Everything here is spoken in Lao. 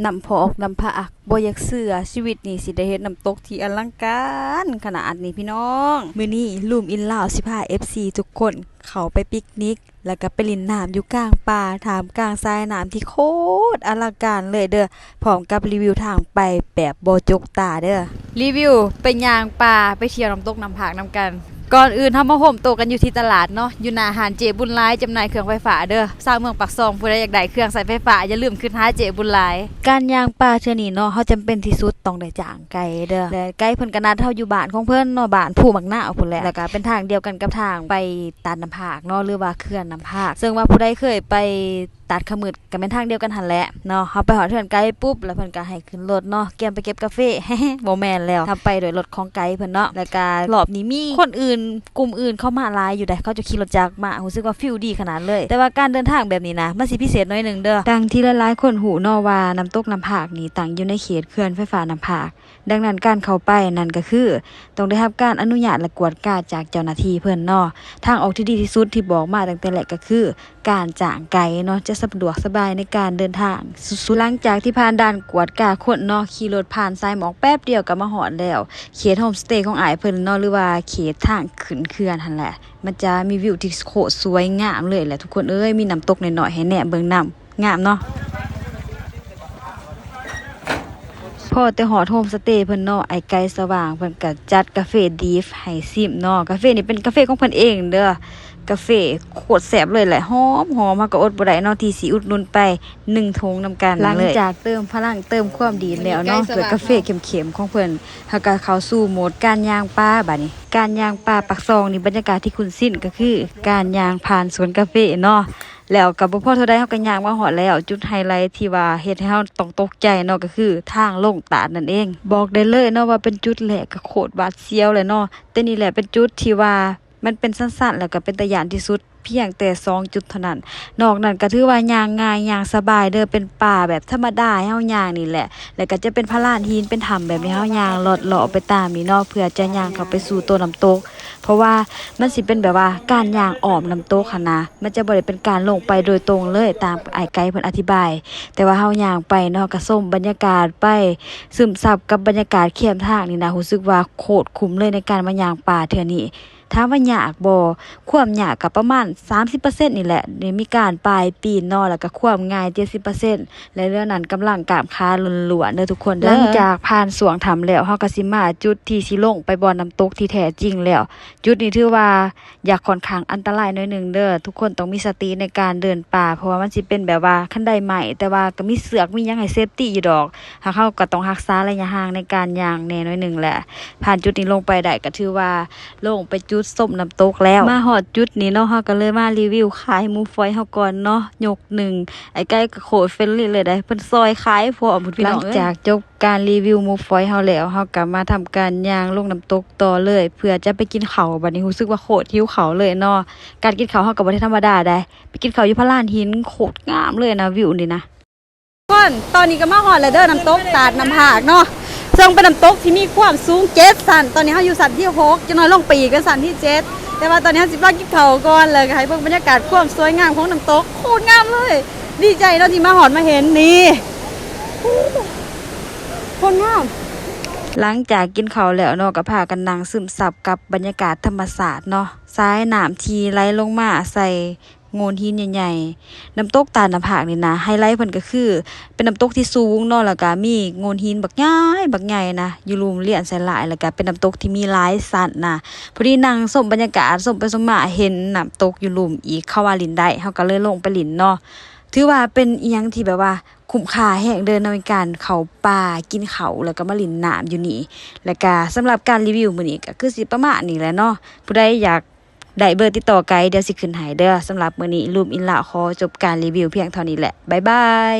ນ້ຳພອກນ້ຳພາກ ບໍ່ຢາກເຊື່ອ ຊີວິດນີ້ຊິໄດ້ເຫັນນ້ຳຕົກທີ່ອະລັງການຂະໜາດນີ້ພີ່ນ້ອງ. ມື້ນີ້ Room in Lao ຊິພາເອັຟຊີທຸກຄົນເຂົ້າໄປປິກນິກ ແລ້ວກໍໄປຫຼິ້ນນ້ຳຢູ່ກາງປ່າ ທ່າມກາງສາຍນ້ຳທີ່ໂຄດອະລັງການເລີຍເດີ້ ພ້ອມກັບຣີວິວທາງໄປແບບບໍ່ຈົກຕາເດີ້. ຣີວິວໄປຍ່າງປ່າ ໄປທ່ຽວນ້ຳຕົກນ້ຳພາກນຳກັນ. ກ່ອນອື່ນເຮົາມາໂຮມໂຕກັນຢູ່ທີ່ຕະຫຼາດເນາະ ຢູ່ໜ້າຮ້ານເຈບຸນຫຼາຍ ຈຳໜ່າຍເຄື່ອງໄຟຟ້າເດີ້. ຊາວເມືອງປາກຊ່ອງ ຜູ້ໃດຢາກໄດ້ເຄື່ອງໃຊ້ໄຟຟ້າ ຢ່າລືມຄິດຫາເຈບຸນຫຼາຍ. ການຍ່າງປ່າເທື່ອນີ້ເນາະ ເຮົາຈຳເປັນທີ່ສຸດຕ້ອງໄດ້ຈ້າງໄກເດີ້ ແລະ ໄກເພິ່ນກໍນັດເຮົາຢູ່ບ້ານຂອງເພິ່ນເນາະ ບ້ານພູໝາກນາວພຸ້ນແຫຼະ ແລ້ວກໍເປັນທາງດຽວກັນກັບທາງໄປຕາດນ້ຳພາກເນາະ ຫຼືວ່າເຂື່ອນນ້ຳພາກ. ເຊິ່ງວ່າຜູ້ໃດເຄີຍໄປ ຕາດຂະມືດກໍແມ່ນທາງດຽວກັນຫັ້ນແຫຼະເນາະ. ເຮົາໄປຮອດເຮືອນໄກປຸບ ແລ້ວເພິ່ນກໍໃຫ້ຂຶ້ນລົດເນາະ ກຽມໄປເກັບກາເຟ. ບໍ່ແມ່ນແລ້ວ ເຮົາໄປໂດຍລົດຂອງໄກເພິ່ນເນາະ ແລ້ວກໍລອບນີ້ມີຄົນອື່ນ ກຸ່ມອື່ນເຂົ້າມາຫຼາຍຢູ່ໃດ໋ ເຂົາເຈົ້າຂີ່ລົດຈັກມາ ຮູ້ສຶກວ່າຟີລດີຂະໜາດເລີຍ. ແຕ່ວ່າການເດີນທາງແບບນີ້ນະ ມັນຊິພິເສດໜ້ອຍໜຶ່ງເດີ້. ດັ່ງທີ່ຫຼາຍໆຄົນຮູ້ເນາະວ່າ ນ້ຳຕົກນ້ຳພາກນີ້ຕັ້ງຢູ່ໃນເຂດເຂື່ອນໄຟຟ້ານ້ຳພາກ. ດັ່ງນັ້ນ ການເຂົ້າໄປນັ້ນກໍຄືຕ້ອງໄດ້ຮັບການອະນຸຍາດ ແລະ ກວດກາຈາກເຈົ້າໜ້າທີ່ເພິ່ນເນາະ. ທາງອອກທີ່ດີທີ່ສຸດທີ່ບອກມາຕັ້ງແຕ່ແລກກໍຄືການຈ້າງໄກເນາະ ຈະສະດວກສະບາຍໃນການເດີນທາງສຸດໆ. ຫຼັງຈາກທີ່ຜ່ານດ່ານກວດກາຄົນເນາະ ຂີ່ລົດຜ່ານສາຍໝອກແປັບດຽວກໍມາຮອດແລ້ວ ເຂດໂຮມສະເຕຂອງອ້າຍເພິ່ນເນາະ ຫຼືວ່າເຂດທາງຂຶ້ນເຂື່ອນຫັ້ນແຫຼະ. ມັນຈະມີວິວທີ່ໂຄດສວຍງາມເລີຍແຫຼະທຸກຄົນເອີຍ ມີນ້ຳຕົກນ້ອຍໆໃຫ້ແນມເບິ່ງນຳ. ງາມເນາະ. ພໍແຕ່ຮອດໂຮມສະເຕເພິ່ນເນາະ ອ້າຍໄກ່ສະຫວ່າງເພິ່ນກະຈັດກາເຟດຣິບໃຫ້ຊິມເນາະ. ກາເຟນີ້ເປັນກາເຟຂອງເພິ່ນເອງເດີ້ ກາເຟໂຄດແຊບເລີຍແຫຼະ ຫອມໆ ເຮົາກະອົດບໍ່ໄດ້ເນາະ ທີ່ຊິອຸດໜູນໄປໜຶ່ງຖົງນຳກັນເລີຍ. ຫຼັງຈາກເຕີມພະລັງເຕີມຄວາມດີດແລ້ວເນາະ ດ້ວຍກາເຟເຂັ້ມໆຂອງເພິ່ນ ເຮົາກະເຂົ້າສູ່ໂໝດການຍ່າງປ່າບາດນີ້. ການຍ່າງປ່າປາກຊ່ອງນີ້ ບັນຍາກາດທີ່ຄຸ້ນຊິນກະຄືການຍ່າງຜ່ານສວນກາເຟເນາະ. ແລ້ວກໍບໍ່ພໍເທົ່າໃດ ເຮົາກໍຍ່າງມາຮອດແລ້ວ ຈຸດໄຮໄລທີ່ວ່າເຮັດໃຫ້ເຮົາຕ້ອງຕົກໃຈເນາະ ກໍຄືທາງລົງຕາດນັ້ນເອງ. ບອກໄດ້ເລີຍເນາະວ່າເປັນຈຸດແລກກໍໂຄດຫວາດສຽວແຫຼະເນາະ ແຕ່ນີ້ແຫຼະເປັນຈຸດທີ່ວ່າມັນເປັນຊັນໆ ແລ້ວກໍເປັນຕາຢ້ານທີ່ສຸດ ພຽງແຕ່ສອງຈຸດເທົ່ານັ້ນ. ນອກນັ້ນກໍຖືວ່າຍ່າງງ່າຍຍ່າງສະບາຍເດີ້ ເປັນປ່າແບບທຳມະດາໃຫ້ເຮົາຍ່າງນີ້ແຫຼະ ແລ້ວກໍຈະເປັນພະລານຫີນ ເປັນຖ້ຳແບບນີ້ ເຮົາຍ່າງລອດເລາະໄປຕາມນີ້ເນາະ ເພື່ອຈະຍ່າງເຂົ້າໄປສູ່ໂຕນ້ຳຕົກ. ເພາະວ່າມັນຊິເປັນແບບວ່າການຍ່າງອ້ອມນ້ຳຕົກຫັ້ນນະ ມັນຈະບໍ່ໄດ້ເປັນການລົງໄປໂດຍຕົງເລີຍ ຕາມອ້າຍໄກ່ເພິ່ນອະທິບາຍ. ແຕ່ວ່າເຮົາຍ່າງໄປເນາະ ກໍຊົມບັນຍາກາດໄປ ຊຶມຊັບກັບບັນຍາກາດແຄມທາງນີ້ນະ ຮູ້ສຶກວ່າໂຄດຄຸ້ມເລີຍໃນການມາຍ່າງປ່າເທື່ອນີ້. ຖາມວ່າຍາກບໍ່? ຄວາມຍາກກໍປະມານສາມສິບເປີເຊັນນີ້ແຫຼະ ໄດ້ມີການປ່າຍປີນເນາະ ແລ້ວກໍຄວາມງ່າຍເຈັດສິບເປີເຊັນ ແລະ ເຫຼືອນັ້ນກຳລັງກ້າມຂາລ້ວນໆເດີ້ທຸກຄົນເດີ້. ຫຼັງຈາກຜ່ານຊ່ວງຖ້ຳແລ້ວ ເຮົາກໍຊິມາຈຸດທີ່ຊິລົງໄປບ່ອນນ້ຳຕົກທີ່ແທ້ຈິງແລ້ວ. ຈຸດນີ້ຖືວ່າຢາກຂ້ອນຂ້າງອັນຕະລາຍໜ້ອຍໜຶ່ງເດີ້ ທຸກຄົນຕ້ອງມີສະຕິໃນການເດີນປ່າ ເພາະວ່າມັນຊິເປັນແບບວ່າຄັນໄດໄມ້ ແຕ່ວ່າກໍມີເຊືອກມີຫຍັງໃຫ້ເຊຟຕີ້ຢູ່ດອກ ຫາກເຮົາກໍຕ້ອງຮັກສາໄລຍະຫ່າງໃນການຍ່າງແດ່ໜ້ອຍໜຶ່ງແຫຼະ. ຜ່ານຈຸດນີ້ລົງໄປໄດ້ກໍຖືວ່າ ລົງໄປຈຸດຊົມນ້ຳຕົກແລ້ວ. ມາຮອດຈຸດນີ້ເນາະ ເຮົາກໍເລີຍມາຣີວິວຂາຍໝູຝອຍເຮົາກ່ອນເນາະ ຍົກໜຶ່ງ. ອ້າຍໄກ່ກໍໂຄດເຟຣນລີເລີຍເດ້ ເພິ່ນຊ່ອຍຂາຍພ້ອມພຸ້ນພີ່ນ້ອງເອີຍ. ຫຼັງຈາກຈົບການຣີວິວໝູຝອຍເຮົາແລ້ວ ເຮົາກໍມາທຳການຍ່າງລົງນ້ຳຕົກຕໍ່ເລີຍ ເພື່ອຈະໄປກິນເຂົ້າ. ບັດນີ້ຮູ້ສຶກວ່າໂຄດຫິວເຂົ້າເລີຍເນາະ. ການກິນເຂົ້າເຮົາກໍບໍ່ໄດ້ທຳມະດາໃດ ໄປກິນເຂົ້າຢູ່ພະລານຫີນ ໂຄດງາມເລີຍນະ ວິວນີ້ນະ. ທຸກຄົນ ຕອນນີ້ກໍມາຮອດແລ້ວເດີ້ ນ້ຳຕົກຕາດນ້ຳພາກເນາະ ເຊິ່ງເປັນນ້ຳຕົກທີ່ມີຄວາມສູງເຈັດຊັ້ນ. ຕອນນີ້ເຮົາຢູ່ຊັ້ນທີຫົກ ຈັກໜ້ອຍລົງໄປອີກເປັນຊັ້ນທີເຈັດ ແຕ່ວ່າຕອນນີ້ເຮົາຊິມາກິນເຂົ້າກ່ອນ ແລ້ວກໍໃຫ້ເບິ່ງບັນຍາກາດຄວາມສວຍງາມຂອງນ້ຳຕົກ ໂຄດງາມເລີຍ. ດີໃຈເນາະທີ່ມາຮອດມາເຫັນນີ້ ໂຄດງາມ. ຫຼັງຈາກກິນເຂົ້າແລ້ວເນາະ ກໍພາກັນນັ່ງຊຶມຊັບກັບບັນຍາກາດທຳມະຊາດເນາະ ສາຍນ້ຳທີ່ໄຫຼລົງມາໃສ່ ໂງ່ນຫີນໃຫຍ່ໆ. ນ້ຳຕົກຕາດນ້ຳພາກນີ້ນະ ໄຮໄລເພິ່ນກໍຄືເປັນນ້ຳຕົກທີ່ສູງເນາະ ແລ້ວກໍມີໂງ່ນຫີນບັກໃຫຍ່ ບັກໃຫຍ່ນະ ຢູ່ລຸ່ມລຽນໃສ່ຫຼາຍ ແລ້ວກໍເປັນນ້ຳຕົກທີ່ມີຫຼາຍຊັ້ນນະ. ພໍດີນັ່ງຊົມບັນຍາກາດ ຊົມໄປຊົມມາເຫັນນ້ຳຕົກຢູ່ລຸ່ມອີກ ເຂົາວ່າຫຼິ້ນໄດ້ ເຮົາກໍເລີຍລົງໄປຫຼິ້ນເນາະ. ຖືວ່າເປັນອີ່ຫຍັງທີ່ແບບວ່າຄຸ້ມຄ່າແຮງເດີ້ ໃນການເຂົ້າປ່າ ກິນເຂົ້າ ແລ້ວກໍມາຫຼິ້ນນ້ຳຢູ່ນີ້. ແລ້ວກໍສຳລັບການຣີວິວມື້ນີ້ກໍຄືຊິປະມານນີ້ແຫຼະເນາະ. ຜູ້ໃດຢາກ ໄດ້ເບີຕິດຕໍ່ໄກ ດຽວຊິຂຶ້ນໃຫ້ເດີ້. ສຳລັບມື້ນີ້ Room in Lao ຂໍຈົບການຣີວິວພຽງເທົ່ານີ້ແຫຼະ ບາຍບາຍ.